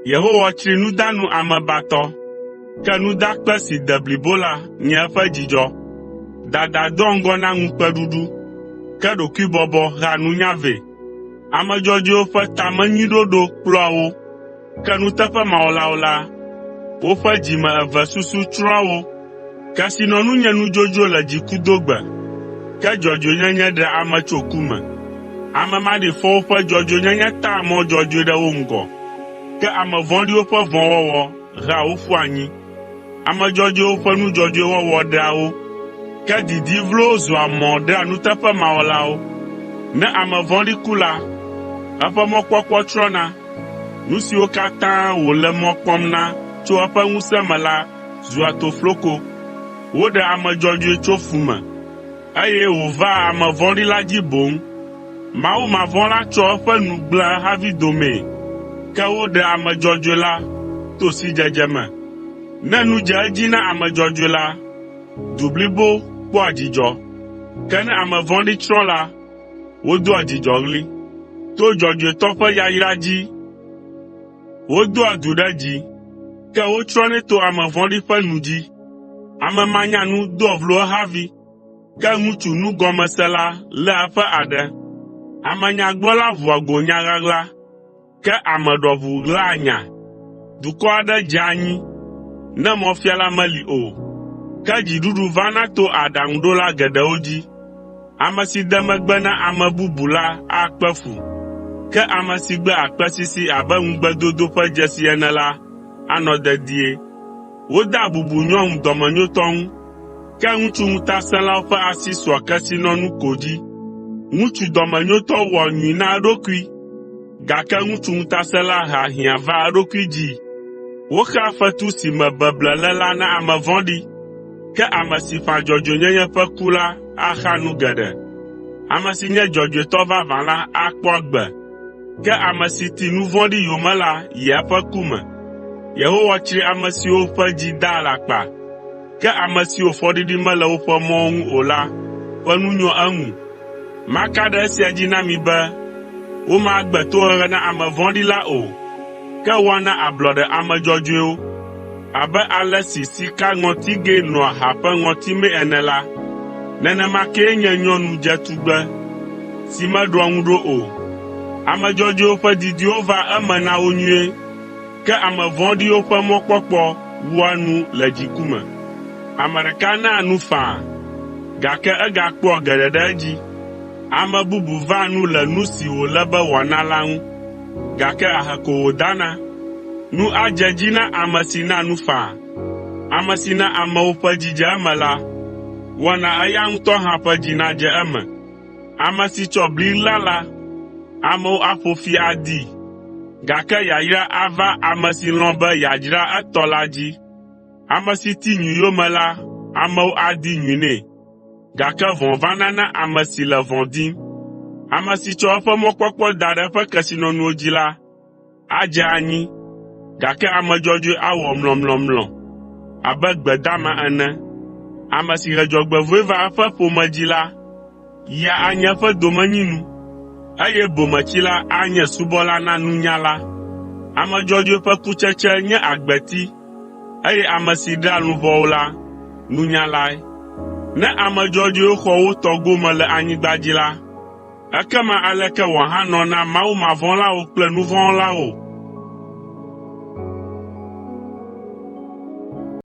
Yehowa tsri nudanu amebatɔ, ke nudakpe si de blibo la nye eƒe dzidzɔ. Dada doa ŋgɔ na ŋukpeɖuɖu, ke ɖokuibɔbɔ hea nunya vɛ. Ame dzɔdzɔewo ƒe ta me nyui ɖoɖo kplɔa wo, ke nuteƒemawɔlawo la, woƒe dzimeevesusu tsrɔ̃a wo. Kesinɔnu nye nu dzodzro le dzikudogbe, ke dzɔdzɔenyenye ɖea ame tso ku me. Ame maɖifɔwo ƒe dzɔdzɔenyenye taa mɔ dzɔdzɔe ɖe wo ŋgɔ, ke ame vɔ̃ɖiwo ƒe vɔ̃wɔwɔ hea wo ƒua anyi. Ame dzɔdzɔewo ƒe nu dzɔdzɔe wɔwɔ ɖea wo, ke didi vlowo zua mɔ ɖea nuteƒemawɔlawo. Ne ame vɔ̃ɖi ku la, eƒe mɔkpɔkpɔ trɔna, nu siwo katã wòle mɔ kpɔm na tso eƒe ŋusẽ me la zua tofloko. Woɖea ame dzɔdzɔe tso fu me, eye wòvaa ame vɔ̃ɖi la dzi boŋ. Mawumavɔ̃la tsɔa eƒe nu gblẽa ehavi domee, ke woɖea ame dzɔdzɔe la to sidzedze me. Ne nu dze edzi na ame dzɔdzɔe la, du blibo kpɔa dzidzɔ, ke ne ame vɔ̃ɖi tsrɔ̃ la, wodoa dzidzɔɣli. To dzɔdzɔetɔ ƒe yayra dzi wodoa du ɖe dzi, ke wotsrɔ̃nɛ to ame vɔ̃ɖi ƒe nu dzi. Ame manyanu doa vlo ehavi, ke ŋutsu nugɔmesela léa eƒe aɖe. Ame nyagblɔla ʋua go nya ɣaɣla, ke ame ɖɔʋu ɣlaa nya. Dukɔ aɖe dzea anyi ne mɔfiala meli o, ke dziɖuɖu vana to aɖaŋuɖola geɖewo dzi. Ame si de megbe na ame bubu la akpe fu, ke ame si gbe akpesisi abe ŋugbedodo ƒe dzesi ene la anɔ dedie. Wodea bubu nyɔnu dɔmenyotɔ ŋu, ke ŋutsu ŋutasẽlawo ƒe asi sua kesinɔnu ko dzi. Ŋutsu dɔmenyotɔ wɔa nyui na eɖokui, gake ŋutsu ŋutasẽla hea hiã vaa eɖokui dzii. Woxea fetu si me beble le la na ame vɔ̃ɖi, ke ame si ƒã dzɔdzɔenyenye ƒe ku la axa nu geɖe. Ame si nye dzɔdzɔetɔ vavã la akpɔ agbe, ke ame si ti nu vɔ̃ɖi yome la yia eƒe ku me. Yehowa tsri ame siwo ƒe dzi da alakpa, ke ame siwo fɔɖiɖi mele woƒe mɔwo ŋu o la ƒe nu nyoa eŋu. Maka ɖe esia dzi na mi be womagbe tohehe na ame vɔ̃ɖi la o, ke woana ablɔɖe ame dzɔdzɔewo. Abe ale si sikaŋɔtigɛ nɔa ha ƒe ŋɔtimee ene la, nenema kee nye nyɔnu dzetugbe si meɖoa ŋu ɖo o. Ame dzɔdzɔewo ƒe didiwo vaa eme na wo nyuie, ke ame vɔ̃ɖiwo ƒe mɔkpɔkpɔ wua nu le dziku me. Ame ɖeka naa nu faa, gake egakpɔa geɖe ɖe edzi. Ame bubu vea nu le nu si wòle be wòana la ŋu, gake ahe ko wòdana. Nu adze edzi na ame si naa nu faa. Ame si na amewo ƒe dzi dze eme la, woana eya ŋutɔ hã ƒe dzi nadze eme. Ame si tsɔ bli ɣla la, amewo aƒo fi adee, gake yayra ava ame si lɔ̃ be yeadzra etɔ la dzi. Ame si ti nyui yome la, amewo adi nyui nɛ, gake vɔ̃ vana na ame si le vɔ̃ dim. Ame si tsɔ eƒe mɔkpɔkpɔ da ɖe eƒe kesinɔnuwo dzi la, adze anyi, gake ame dzɔdzɔe awɔ mlɔmlɔmlɔ abe gbe dama ene. Ame si he dzɔgbevɔ̃e va eƒe ƒome dzi la, ya anye eƒe domenyinu, eye bometsila anye subɔla na nunyala. Ame dzɔdzɔe ƒe kutsetse nye agbeti, eye ame si ɖea luʋɔwo la, nunyalae. Ne ame dzɔdzɔewo xɔ wo tɔ gome le anyigba dzi la, ekema aleke wòahanɔ na mawumavɔ̃lawo kple nu vɔ̃ wɔlawo?